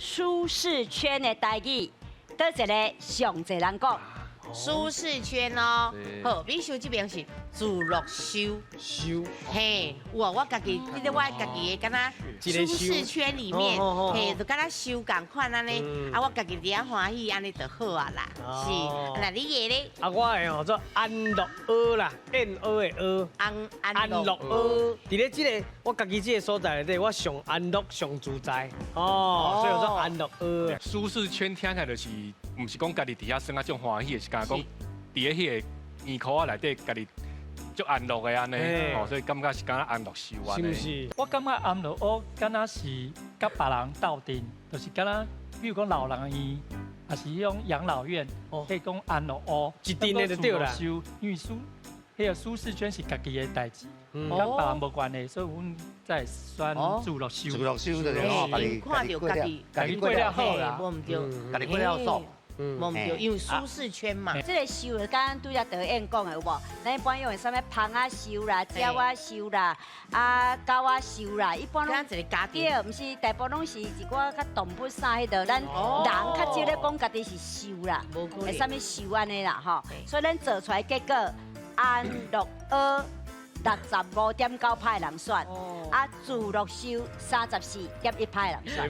舒適圈的台語，佗一个上濟人講？舒適圈哦，好，美秀這邊是自樂岫，岫，嘿，有啊，我家己，你咧我家己的敢若舒適圈裡面，嘿，就敢若岫仝款按呢，啊，我家己佇遐歡喜，按呢就好啊啦，是，那你的咧？啊，我的號做安樂窩啦，燕窩的窩，安安樂窩。佇咧這个我家己這个所在內底，我上安樂上自在，哦，所以叫做安樂窩。舒適圈聽起來就是，毋是講家己佇遐耍啊足歡喜的，是敢若講佇咧彼個圓箍仔內底，家己足安樂的按呢，哦，所以感覺是敢若安樂岫按呢。是毋是？我感覺安樂窩敢若是佮別人鬥陣，就是敢若，比如講老人院，抑是彼種養老院，彼講安樂窩，一陣的就對啦。因為彼個舒適圈是家己的代誌，佮別人無關係，所以阮才會選自樂岫。自樂岫就是哦，家己看著家己，家己過了好啦，無毋對，家己過了爽。無毋對，因為舒適圈嘛。這个岫就敢拄才導演講的有無？咱一般用的啥物蜂仔岫啦、鳥仔岫啦、啊狗仔岫啦，一般攏一个家庭。對，毋是大部分攏是一寡較動物啥彼度，咱人較少咧講家己是岫啦，會啥物岫按呢啦吼。所以咱做出來結果，安樂窩65.9趴的人選，啊自樂岫34.1趴的人選。